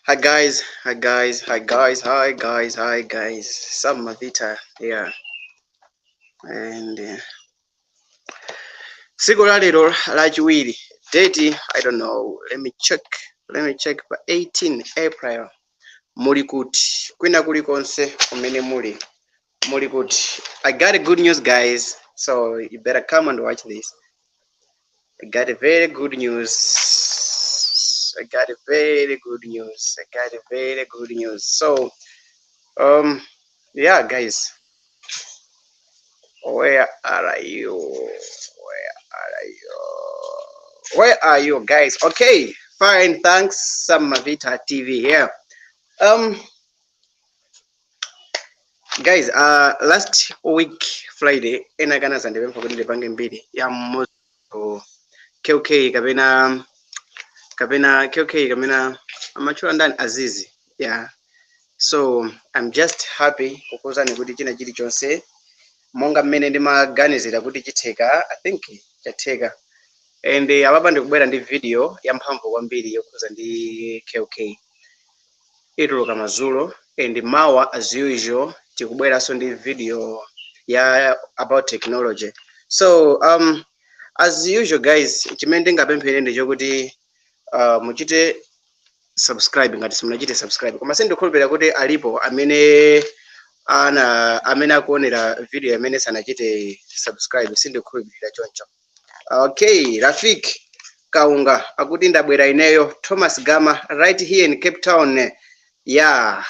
Hi guys, hi guys, hi guys, hi guys, hi guys. Sam Mavita here. And tsiku la lero Lachiwiri, date I don't know. Let me check. Let me check. Pa 18 April. Muli kuti kwina kulikonse kumene muli, muli kuti? I got a good news, guys. So you better come and watch this. I got a very good news. I got a very good news. I got a very good news. So, yeah, guys, where are you? Where are you? Where are you, guys? Okay, fine. Thanks, Sam Mavita TV here. Guys, last week Friday, ena kana zandipempha kuti ndipange mbiri ya mmodzi KK kapena KK kapena amatchula ndani, Azizi. Yeah, so I'm just happy kukuwuzani kuti china chilichonse monga mmene ndimaganizira kuti chitheka, I think chatheka. And apapa ndikubwera ndi video yamphamvu kwambiri yokhuza ndi KK, ituluka madzulo. And mawa, as usual, tikubweranso ndi video ya about technology. So as usual, guys, chimene ndingapemphere ndi chokuti muchite subscribe ngati simunachite subscribe. Koma sindikhulupirira kuti alipo amene ana amene akuonera video amene sanachite subscribe, sindikhulupirira choncho. Okay, Rafik Kaunga akuti ndabwera ineyo Thomas Gama, right here in Cape Town. Yeah,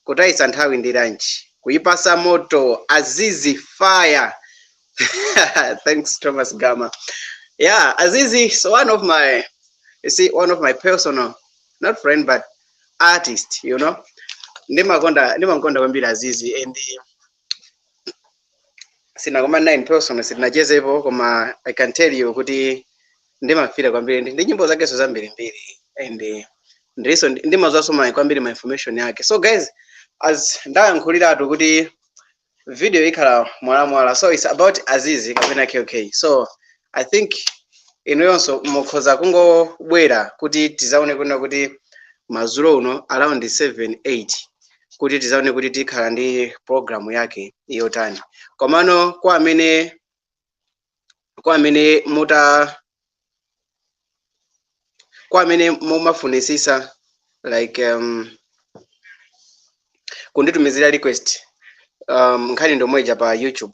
kutayisa nthawi ndi lunch, kuipasa moto Azizi fire. Thanks, Thomas Gama. Yeah, Azizi is one of my, you see, one of my personal, not friend, but artist. Ndimakonda kwambiri Azizi, and sinakumana in person, sitinachezepo, koma I can tell you kuti ndimafira kwambiri ndi nyimbo zakeso zambirimbiri, and ndiso ndimazwaso ma kwambiri ma information yake. So guys, as ndayankhuliratu kuti video ikhala mwalamwala, so it's about Azizi kapena KK. So I think inuyonso mukhoza kungobwera kuti tizaone kuna kuti madzulo uno around 7 8, kuti tizaone kuti tikhala ndi program yake yotani. Komano kwa amene muta kwa amene mumafunisisa like kunditumizira request, nkhani ndomweja pa YouTube.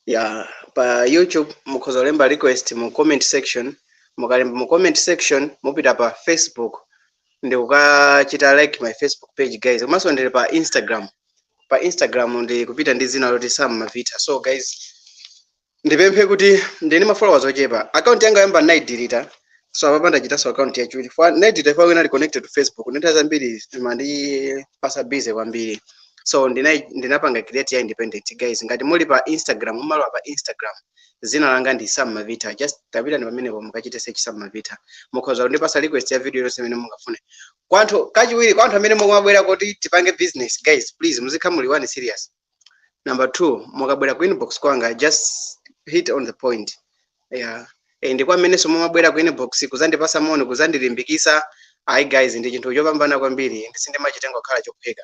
Ya, pa YouTube mukhoza kulemba request mu comment section. Mukalemba mu comment section, mupita pa Facebook ndikukachita like my Facebook page, guys. Komanso ndili pa Instagram. Pa Instagram ndi kupita ndi zina loti Sam Mavita. So guys, ndipemphe kuti ndine ma followers ochepa. Account yanga yamba naidelete, so apapa ndachitanso account yachiwiri. Naidelete fa inali connected to Facebook, ndinthawi zambiri zimandipasa busy kwambiri, so ndinapanga create ya independent. Guys, ngati muli pa Instagram, mumalowa pa Instagram, zina langa ndi Sam Mavita. Just tapitani pamenepo, mukachite search Sam Mavita, mukhoza kundipasa request ya video yonse imene mungafune. Kwanthu kachiwiri, kwa anthu amene mukumabwera kuti tipange business, guys, please muzikhala muli one serious. Number two, mukabwera ku inbox kwanga, just hit on the point. Yeah, and kwa amenenso mumabwera ku inbox kuzandipasa moni, kuzandilimbikisa, ayi guys, ndi chinthu chopambana kwambiri. Sindimachitenga kukhala chophweka,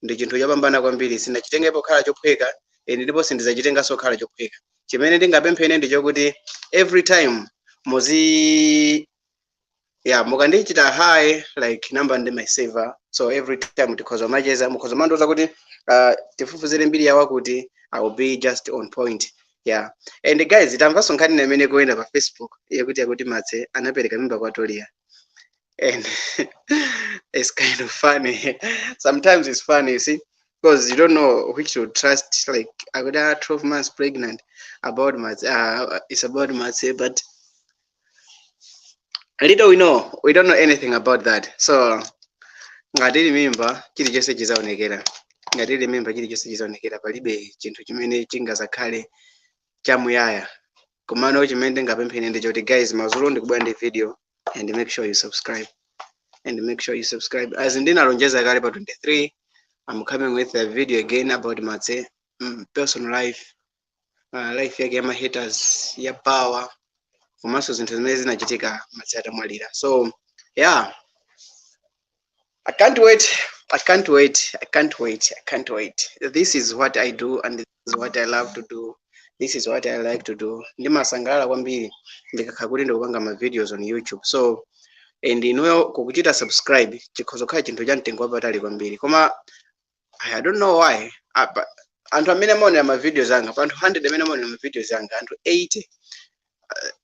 ndi chinthu chopambana kwambiri. Sindachitengepo kukhala chophweka and ndipo sindizacitenganso kukhala chophweka. Chimene ndingapemphene ndi chokuti every time muzi, yeah, mukandichita hi, like number ndimaiseva, so every time tikhoza macheza, mukhoza mandiuza kuti tifufuzire mbiri yawo kuti I will be just on point. Yeah, and guys, tamvanso nkhani imene kuyenda pa Facebook yakuti Matse anapereka mimba kwa Tolia, and it's kind of funny. Sometimes it's funny, you see, because you don't know which to trust. Like I got 12 months pregnant about Matse, it's about Matse, but little we know, we don't know anything about that. So ngati ili mimba, chilichonse chizaonekera. Ngati ili mimba, chilichonse chizaonekera. Palibe chinthu chimene chingazakhale chamuyaya. Komano chimene ndingapemphene ndi choti, guys, madzulo ndikubwera ndi video, and make sure you subscribe, and make sure you subscribe. As ndinalonjeza kale, pa 23 I'm coming with a video again about Matse, personal life, life yake ya haters, ya power, komanso zinthu zimene zinachitika Matse atamwalira. So yeah. I can't wait. I can't wait. I can't wait. I can't wait. This is what I do and this is what I love to do. This is what I like to do. Ndimasangalala kwambiri ndikakhala kuti ndikupanga ma videos on YouTube. So and inuyo kukuchita subscribe chikhoza kukhala chinthu cha mtengo wapatali kwambiri. Koma I don't know why. Apa anthu amene amaonera ma videos anga, pa anthu 100 amene amaonera ma videos anga, anthu 80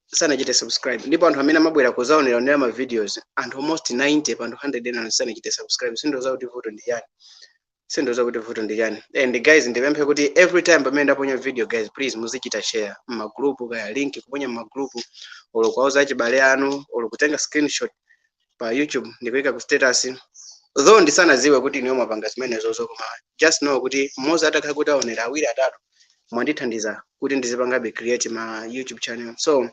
sanachite subscribe, ndipo anthu amene amabwera kuzaonera onera ma videos, anthu almost 90 pa anthu 100 ena sanachite subscribe. Sindoza kuti vuto ndi chani, sindoza kuti vuto ndi chani. And guys, ndipemphe kuti every time pamene ndaponya video, guys, please muzichita share mmagroup, kaya link kuponya mmagroup, olo kuwauza achibale anu, olo kutenga screenshot pa YouTube ndikuyika ku status. Though ndisanaziwe kuti inuyo mwapanga zimenezozo, koma just know kuti mmodzi atakhala kuti aonera, awiri, atatu, mwandithandiza kuti ndizipangabe create ma YouTube channel. So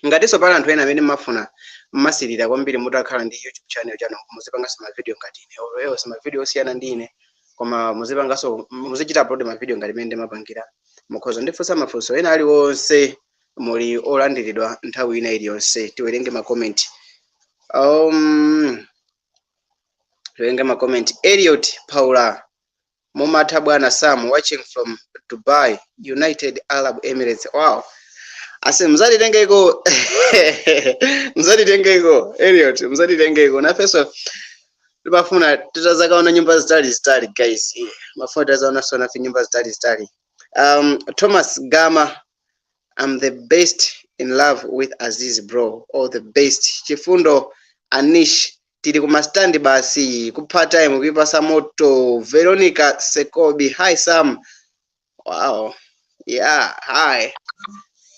ngatinso pali anthu ena amene mafuna mmasirira kwambiri mutakhala ndi YouTube channel chanu, muzipanganso ma video ngati ine or else ma video osiyana ndi ine, koma muzipanganso, muzichita upload ma video ngati mmene ndimapangira, mukhoza ndifunsa mafunso ena aliwonse, muli olandiridwa nthawi ina iliyonse. Tiwerenge ma comment. Tiwerenge ma comment. Eliot Paula, "Mumatha bwana Sam, watching from Dubai, United Arab Emirates." Wow, ase muzatitengeko, muzatitengeko Eliot, muzatitengeko. Nafenso timafuna titazakaona nyumba zitali zitali, guys. Mafuna titazaona nafe nyumba zitali zitali. Thomas Gama, "I'm the best in love with Aziz bro, all the best." Chifundo Anish, "Tili kumastandi basi kupha time kuipasa moto." Veronica Sekobi, "Hi Sam." Wow, yeah, hi,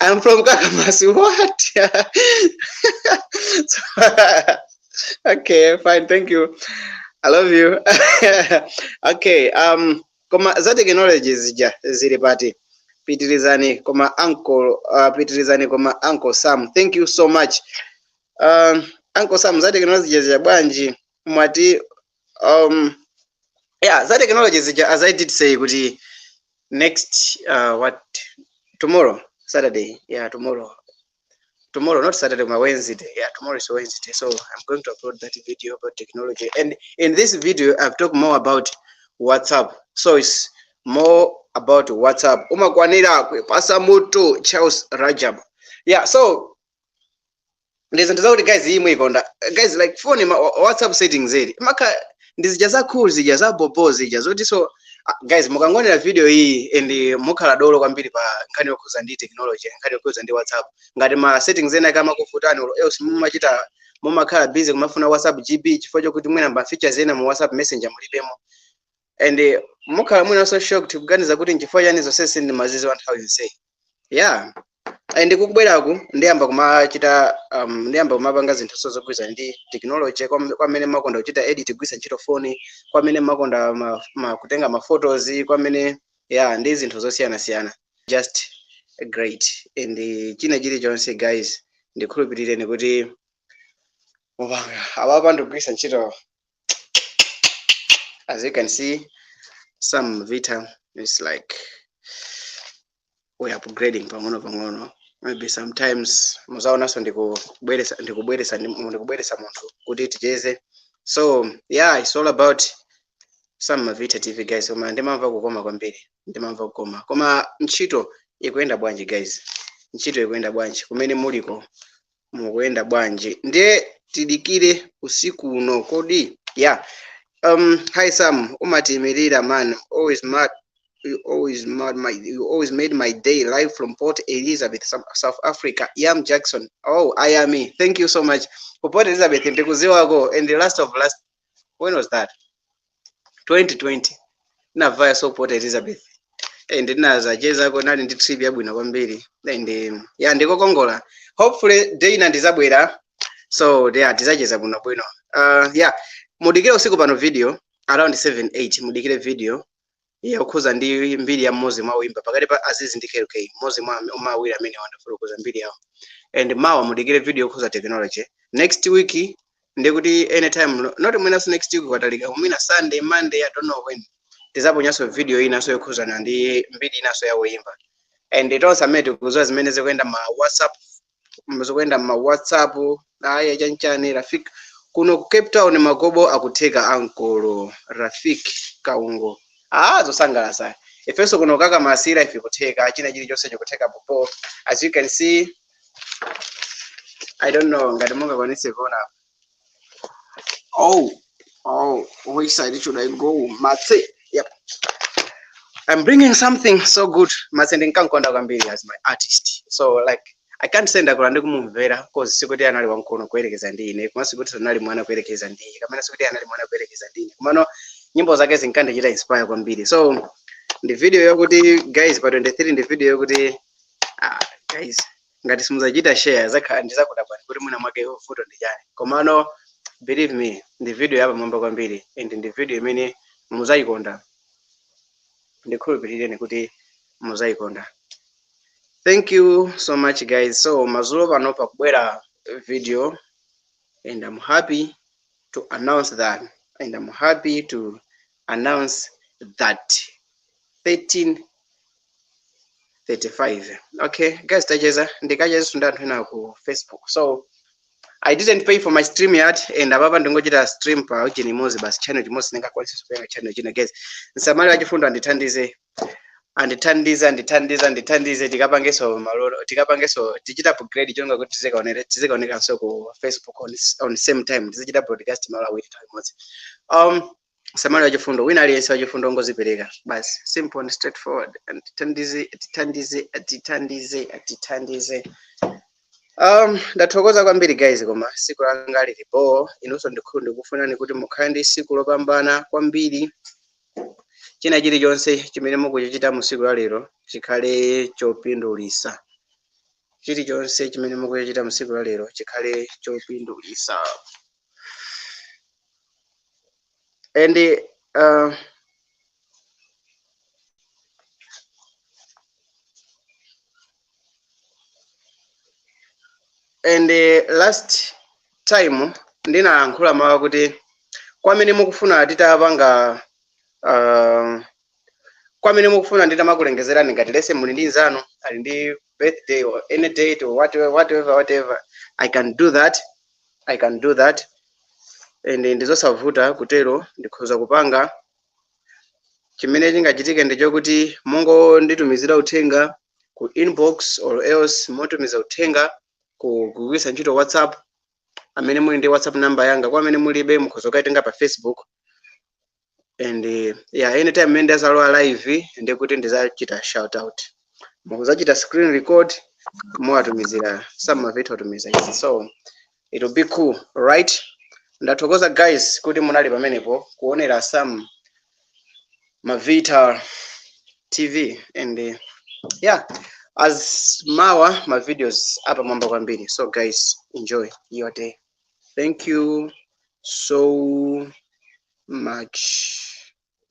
I'm from Kakamasi. What? Okay, fine, thank you, I love you. Okay, koma za technology zija zili pati? Pitirizani koma uncle, pitirizani koma Uncle Sam. Thank you so much. Uncle Sam, za technology zija bwanji mwati? Yeah, za technology zija, as I did say kuti next, what, tomorrow, Saturday. Yeah, tomorrow, tomorrow, not Saturday, my Wednesday. Yeah, tomorrow is Wednesday. So I'm going to upload that video about technology. And in this video, I've talked more about WhatsApp. So it's more about WhatsApp. Umakwanira kuipasa mutu Charles Rajab. Yeah, so ndizinthu zakuti guys, imwe ikonda guys, like phone ma WhatsApp settings eri maka ndizija za cool, zija za bobo, zija zoti. So guys, mukangonera video iyi and mukhala dolo kwambiri pa nkhani yokhuza ndi technology, nkhani yokhuza ndi WhatsApp. Ngati ma settings ena kama kufutani or else mumachita mumakhala busy kumafuna WhatsApp GB chifukwa chokuti mwina ma features ena mu WhatsApp Messenger mulibemo, and mukhala mwina so shocked kuganiza kuti nchifukwa chani zonse sindimaziziwa nthawi yonseyi. Yeah, and kukubweraku ndiyamba kumachita, ndiyamba kumapanga zinthu zogwirizana ndi technology, kwamene makonda kuchita edit, kugwiritsa ntchito foni, kwamene makonda kutenga ma photos, kwamene, yeah, ndi zinthu zosiyanasiyana. Just great. And china chilichonse guys, ndikhulupirireni kuti mupanga apapa ndikugwiritsa ntchito, as you can see, some Vita is like we upgrading pang'ono pang'ono. Maybe sometimes muzaonanso ndikubweresa munthu kuti ticheze. So yeah, it's all about Sam Mavita TV, guys. Koma ndimamva kukoma kwambiri, ndimamva kukoma. Koma ntchito ikuyenda bwanji, guys? Ntchito ikuyenda bwanji kumene muliko? Mukuyenda bwanji? Ndiye tidikire usiku uno kodi? Yeah. Hi Sam, umatiyimirira man, always mad, you always made my day, live from Port Elizabeth, South Africa. Yam Jackson. Oh, I am me. Thank you so much. For Port Elizabeth ndikuziwako, and the last of last, when was that? 2020. Navaya so Port Elizabeth. And ndinazachezako, nali ndi trip yabwino kwambiri. And yeah, ndikokongola. Hopefully day ina ndizabwera. So yeah, tizacheza bwino bwino. Yeah, mudikire usiku pano video around 7 8, mudikire video yokhuza ndi mbiri ya mmodzi mwa wimba pakati pa Azizi ndi KK, mmodzi mwa awiri amene wandafotokoza mbiri yawo. And mawa mudikire video yokhuza technology. Next week ndikuti anytime, not mwinaso next week kwatalika, mwina Sunday, Monday, I don't know when, tizaponyanso video inaso yokhuzana ndi mbiri inaso ya woimba. And tonse amene tikuziwa zimene zikuyenda ma WhatsApp, zikuyenda ma WhatsApp aya chanchani Rafik. Kuno ku Cape Town magobo akutheka, ankolo Rafik Kaungo. Ah, zosangalatsa. Ifenso kuno kakamasira ife kutheka, china chilichonse chikutheka popo. As you can see, I don't know ngati mungakwanitse kuona. Oh, which side should I go? Matse. Yep. I'm bringing something so good. Matse ndinkankonda kwambiri as my artist. So like I can't say ndakula ndikumumvera, cause sikuti anali wamkono kuyerekeza ndi ine, koma sikuti anali mwana kuyerekeza ndi ine, kamene sikuti anali mwana kuyerekeza ndi ine. Komano nyimbo zake zinkandichita inspire kwambiri. So ndi video yokuti guys, pa 23 ndi video yokuti, ah, guys, ngati simuzachita share zakhala ndizakudabwani kuti mwina mwake vuto ndi chani. Komano believe me, ndi video yapamwamba kwambiri and ndi video imene muzayikonda. Ndikhulupirireni kuti muzayikonda. Thank you so much, guys. So mazulo pano pakubwera video and I'm happy to announce that, and I'm happy to announce that 13:35. Okay guys, tacheza, ndikacheza ndi anthu ena ku Facebook. So I didn't pay for my stream yet and apapa ndingochita stream pa ujeni imodzi basi, channel chimodzi, sindingakwanise kupanga channel china. Guys, msamali wachifundo andithandize, andithandize, andithandize, andithandize, tikapangeso malolo, tikapangeso, tichita upgrade chonga kuti tizikaonera, tizikaonekanso ku Facebook on same time, tizichita broadcast malo awiri nthawi imodzi. Msamali wachifundo, wina aliyense wachifundo ongozipereka basi, simple and straightforward, andithandize, atithandize, atithandize, atithandize. Ndathokoza kwambiri guys, koma siku langa lilipo. Inunso ndikufunani kuti mukhale ndi siku lopambana kwambiri. China chilichonse chimene mukuchichita mu siku la lero chikhale chopindulisa. Chilichonse chimene mukuchichita mu siku la lero chikhale chopindulisa. And last time ndinayankhula mawu kuti kwamene mukufuna titapanga, kwamene mukufuna nditamakulengezerani, ngati lese muli ndi nzanu ali ndi birthday or any date or whatever, whatever, whatever, I can do that, I can do that and ndizosavuta kutero, ndikhoza kupanga. Chimene chingachitike ndi chokuti mungonditumizira uthenga ku inbox or else mutumiza uthenga ku kugwiritsa ntchito WhatsApp, amene muli ndi WhatsApp number yanga. Kwa amene mulibe, mukhoza kukaitenga pa Facebook. And yeah, anytime mmene ndazalowa live, ndikuti ndizachita shout out, mukuzachita screen record, muwatumizira Sam Mavita watumiza izi. So it will be cool, right? Ndathokoza guys kuti munali pamenepo kuonera Sam Mavita TV and yeah, as mawa ma videos apamwamba kwambiri. So guys, enjoy your day. Thank you so much.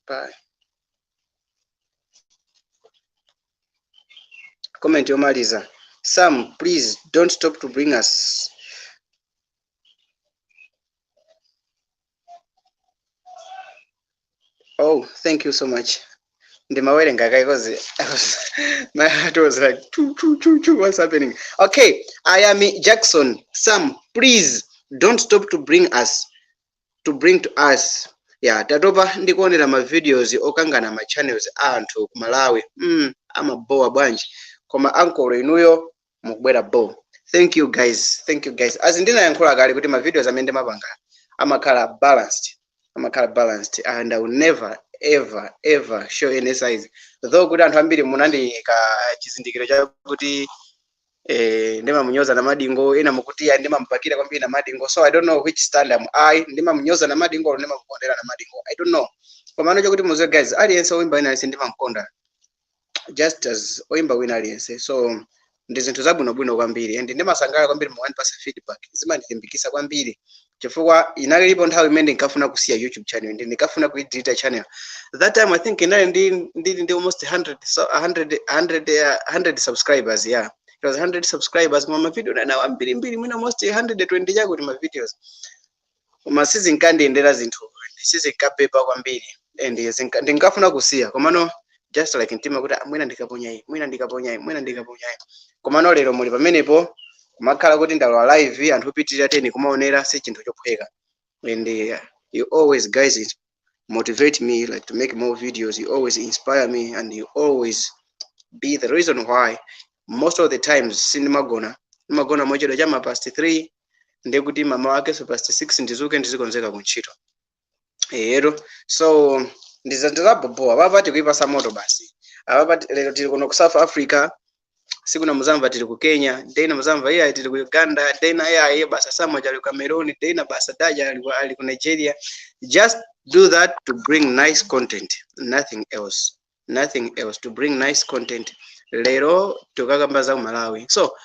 Bye. Comment yomaliza: Sam, please don't stop to bring us. Oh, thank you so much. Ndimawerenga kai 'cause my heart was like choo, choo, choo, choo, what's happening? Okay, I am Jackson. Sam, please don't stop to bring us, to bring to us. Yeah, tatopa ndikuonera ma videos okangana ma channels a anthu ku Malawi. Amabowa bwanji? Koma ankolo inuyo mukubwera bo. Thank you guys, thank you guys. As ndinayankhula kale kuti ma videos amene ndimapanga amakhala balanced, amakhala balanced, and I will never ever ever show any size, though kuti anthu ambiri munandika chizindikiro chakuti ndimamunyoza na Madingo, ena mukuti ya ndimampakira kwambiri na Madingo. So I don't know which stand am I. Ndimamunyoza na Madingo or ndimamukondera na Madingo, I don't know. Komano chokuti muziwe guys, aliyense oyimba wina aliyense ndimamkonda just as oyimba wina aliyense. So ndi zinthu zabwinobwino kwambiri and ndimasangalala kwambiri mukandipasa feedback, zimandilimbikitsa kwambiri, chifukwa inalipo nthawi imene ndinkafuna kusiya YouTube channel ndi ndinkafuna kuidelete channel. That time I think inali ndili ndi almost 100, so 100, 100, 100 subscribers. Yeah, it was 100 subscribers, koma mavideo nanawo ambirimbiri, mwina almost 120 chakuti ma videos, koma sizinkandiyendera zinthu, sizinkapepa kwambiri and ndinkafuna kusiya. Komano just like mtima kuti, "Ah, mwina ndikaponyayi, mwina ndikaponyayi, mwina ndikaponyayi." Komano lero muli pamenepo, kumakhala kuti ndalowa live, anthu opitirira 10 kumaonera, si chinthu chophweka. And you always guys motivate me like to make more videos. You always inspire me and you always be the reason why most of the times sindimagona, ndimagona mochedwa chama past 3, ndekuti mama wake so past 6 ndizuke, ndizikonzeka kuntchito ero. So ndizabobowa papa, tikuipasa moto basi apapa. Lero tili kuno ku South Africa, siku muzamva tili ku Kenya, dena muzamva iyayi tili ku Uganda, dena iyayi basa Samuel ali ku Cameroon, dena basa Daja ali ku Nigeria. Just do that to bring nice content, nothing else, nothing else, to bring nice content. Lero tikakamba za ku Malawi, so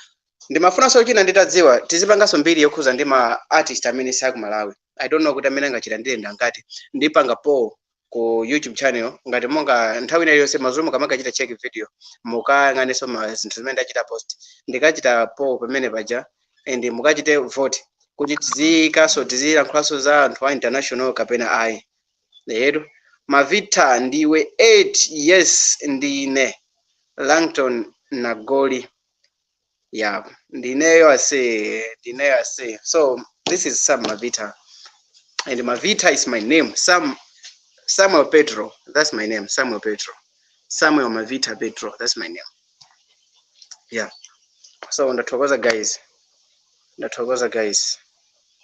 ndimafunanso china nditadziwa, tizipanganso mbiri yokhuza ndi ma artist amene si aku Malawi. I don't know kuti amene angachita ndilenda ngati ndipanga poll ku YouTube channel, ngati monga nthawi ina iliyonse madzulo mukamakachita check video, mukayang'anenso ma zinthu zimene ndachita post. Ndikachita poll pamene paja and mukachite vote kuti tiziyikaso, tizilankhulanso za anthu a international kapena ayi. Lero Mavita ndiwe 8. Yes, ndine Langton Nagoli. Yeah, ndineyo ase, ndineyo ase. So this is Sam Mavita and Mavita is my name. Sam, Samuel Petro, that's my name. Samuel Petro, Samuel Mavita Petro, that's my name. Yeah, so ndathokoza guys, ndathokoza guys,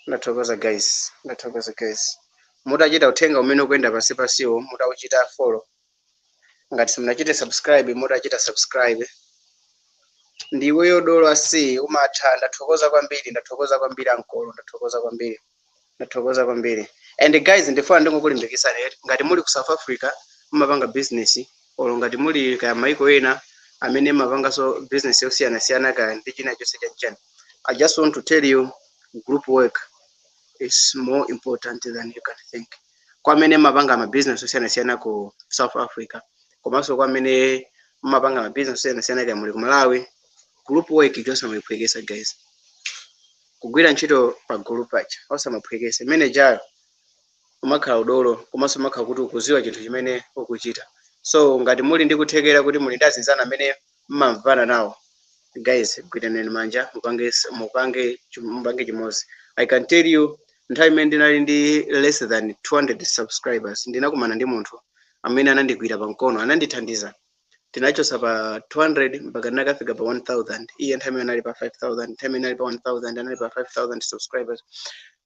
ndathokoza guys, ndathokoza guys. Mutachita uthenga umene ukuyenda pansi pasiwo, mutauchita follow. Ngati simunachite subscribe, mutachita subscribe. Ndiweyo dolo asi, umatha. Ndathokoza kwambiri, ndathokoza kwambiri ankolo, ndathokoza kwambiri, ndathokoza kwambiri. And guys, ndifuna ndingokulimbikitsani, ngati muli ku South Africa mumapanga business, olo ngati muli kaya maiko ena amene mapanganso business yosiyanasiyana, kaya ndi china chonse chanichani, I just want to tell you, group work is more important than you can think. Kwa amene mapanga ma business osiyanasiyana ku South Africa, komanso kwa amene mapanga ma business osiyanasiyana kaya muli ku Malawi, group work osamayiphwekesa guys. Kugwira ntchito pa group pacha osamaphwekesa. Manager umakhala udolo, komanso umakhala kuti ukuziwa chinthu chimene ukuchita. So ngati muli ndi kuthekera kuti muli ndi azinzanu amene mmamvana nawo, guys, gwiranani manja, mupange chimodzi. I can tell you, nthawi imene ndinali ndi less than 200 subscribers, ndinakumana ndi munthu amene anandigwira pamkono, anandithandiza. Tinachosa pa 200 mpaka ndinakafika pa 1000. Iye nthawi imene anali pa 5000, nthawi imene anali pa 1000, anali pa 5000 subscribers.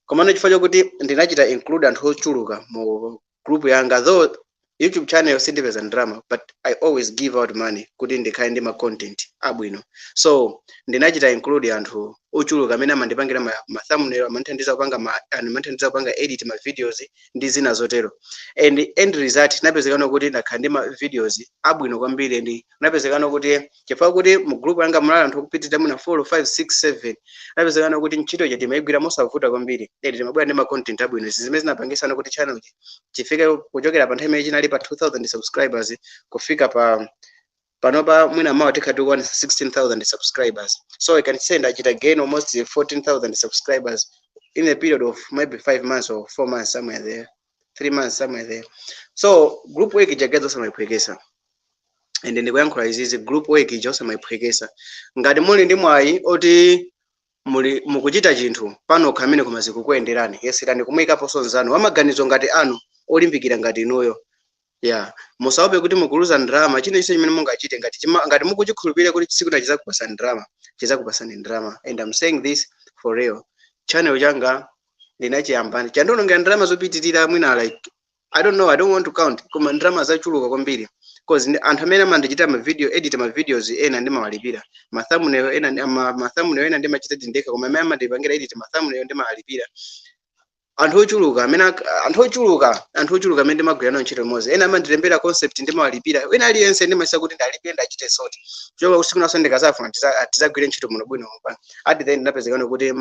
Komano chifukwa chokuti ndinachita include anthu ochuluka mu group yanga, though YouTube channel sindipeza ndalama, but I always give out money kuti ndikhale ndi ma content abwino. So ndinachita include anthu ochuluka amene amandipangira ma thumbnail, amandithandiza kupanga edit ma videos ndi zina zotero. And end result, napezekano kuti ndakhala ndi ma videos abwino kwambiri. And napezekano kuti chifukwa kuti mu group yanga munali anthu okupitirira mwina 4, 5, 6, 7, napezekano kuti ntchito ija timayigwira mosavuta kwambiri and timabwera ndi ma content abwino. Izi zimene zinapangisana kuti channel chifike kuchokera pa nthawi imene chinali pa 2000 subscribers kufika pa panopa mwina mawa tikhala tikukwanisa 16,000 subscribers. So I can say ndachita gain almost 14,000 subscribers in a period of maybe 5 months or 4 months, somewhere there, 3 months, somewhere there. So group work ija guys osamayiphwekesa. And ndikuyankhula izizi, group work ija osamayiphwekesa. Ngati muli ndi mwayi oti muli mukuchita chinthu panokha amene koma zikukuyenderani, yeserani kumuyikaponso nzanu wamaganizo ngati anu, olimbikira ngati inuyo. Yeah, musaope kuti mukuluza ndalama. China chimene mungachite, ngati mukuchikhulupirira kuti tsiku lina chizakupasani ndalama, chizakupasani ndalama. And I'm saying this for real. Channel changa ndinachiyamba, chandionongera ndalama zopitirira mwina like, I don't know, I don't want to count, koma ndalama zachuluka kwambiri, cause anthu amene amandichita ma video edit, ma videos ena ndimawalipira, ma thumbnail ena ma thumbnail ena ndimachita ndekha, koma amene amandipangira edit ma thumbnail ndimawalipira. Anthu ochuluka amene anthu ochuluka amene ndimagwira nawo ntchito imodzi, ena amandilembera concept, ndimawalipira. Ena aliyense ndimayesa kuti ndalipire, ndachite sort choka usiku naso ndikazafuna tizagwire ntchito muno bwino. At the end ndinapezekano kuti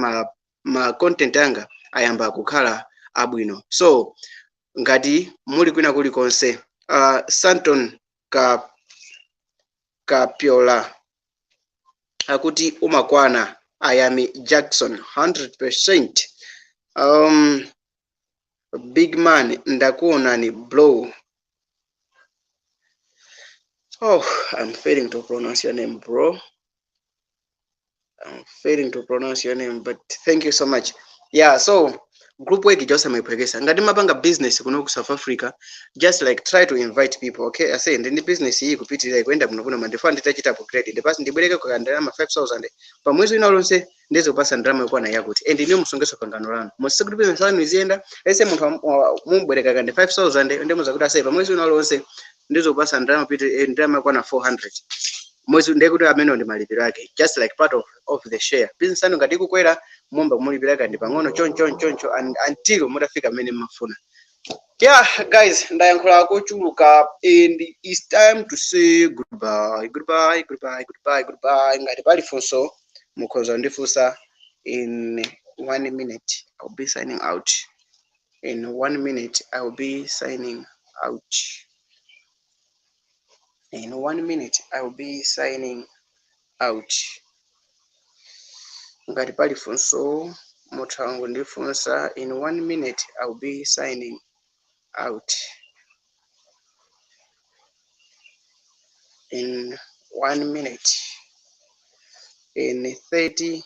ma content anga ayamba kukhala abwino. So ngati muli kwina kulikonse, Santon ka Kapiola akuti umakwana Ayami Jackson 100%. Big man, ndakuonani blow. Oh, I'm failing to pronounce your name, bro. I'm failing to pronounce your name, but thank you so much. Yeah, so Group work ija osamayiphwekesa. Ngati mapanga business kuno ku South Africa, just like try to invite people. Okay, I say ndi business iyi kupitirira ikuyenda kuno kuno, mandifuna nditachita upgrade, ndipasi ndibwereke kwa ndalama 5000 pa mwezi wina lonse, ndizikupasa ndalama yokwana yakuti, and iniyo musungeso pangano lanu musise kuti business yanu iziyenda. Ese munthu mumubwereka kandi 5000, ndi muzakuti ase pa mwezi wina lonse ndizikupasa ndalama piti ndalama yokwana 400 mwezi, ndekuti amene ndi malipiro ake, just like part of the share. Business yanu ngati ikukwera, mumba mulipira kandi pang'ono choncho choncho until mutafika mmene mmafuna. Yeah guys, ndayankhula kochuluka and it's time to say goodbye, goodbye, goodbye, goodbye, goodbye. Ngati pali funso mukhoza kundifunsa in one minute. I'll be signing out in one minute. I'll be signing out in one minute. I'll be signing out. Ngati pali funso mutha kundifunsa in one minute. I'll be signing out in one minute, in 30.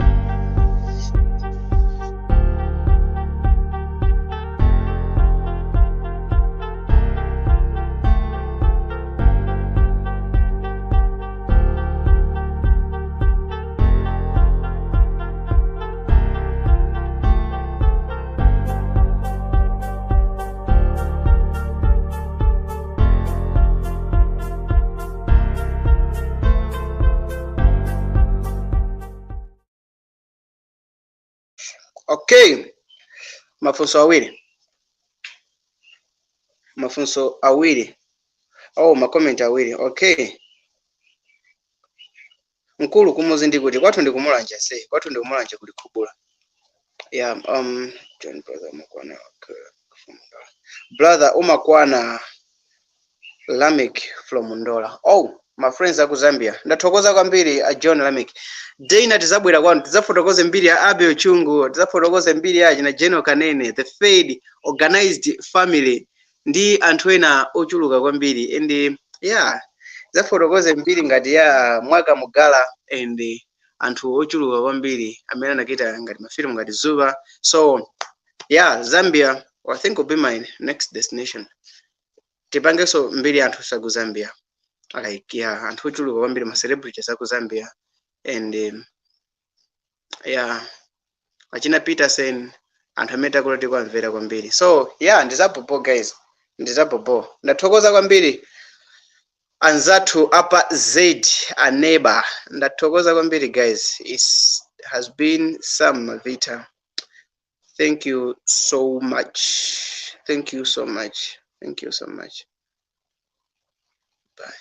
Okay, mafunso awiri, mafunso awiri, oh, ma comment awiri. Okay, mkulu kumuzi ndikuti kwathu ndikumulanje se kwathu ndikumulanje kuli khubula. Yeah, John brother umakwana. Okay, brother umakwana. Lamek from Ndola. Oh, my friends aku Zambia, ndathokoza kwambiri a John Lamek. Dana tizabwera kwanu, tidzafotokoze mbiri ya Abel Chungu, tidzafotokoze mbiri ya china General Kanene, the Fed organized family, ndi anthu ena ochuluka kwambiri. And yeah, tidzafotokoze mbiri ngati ya Mwaka Mugala and anthu ochuluka kwambiri amene anakita ngati mafilimu ngati Zuba. So yeah, Zambia I think will be my next destination. Tipangenso mbiri ya anthu saku Zambia, like yeah, anthu ochuluka kwambiri, ma celebrities aku Zambia and yeah, achina Peterson, anthu amene takula tikuamvera kwambiri. So yeah, ndizapopo guys, ndizapopo. Ndathokoza kwambiri anzathu apa Z aneba, ndathokoza kwambiri guys. It has been Sam Mavita. Thank you so much, thank you so much, thank you so much. Bye.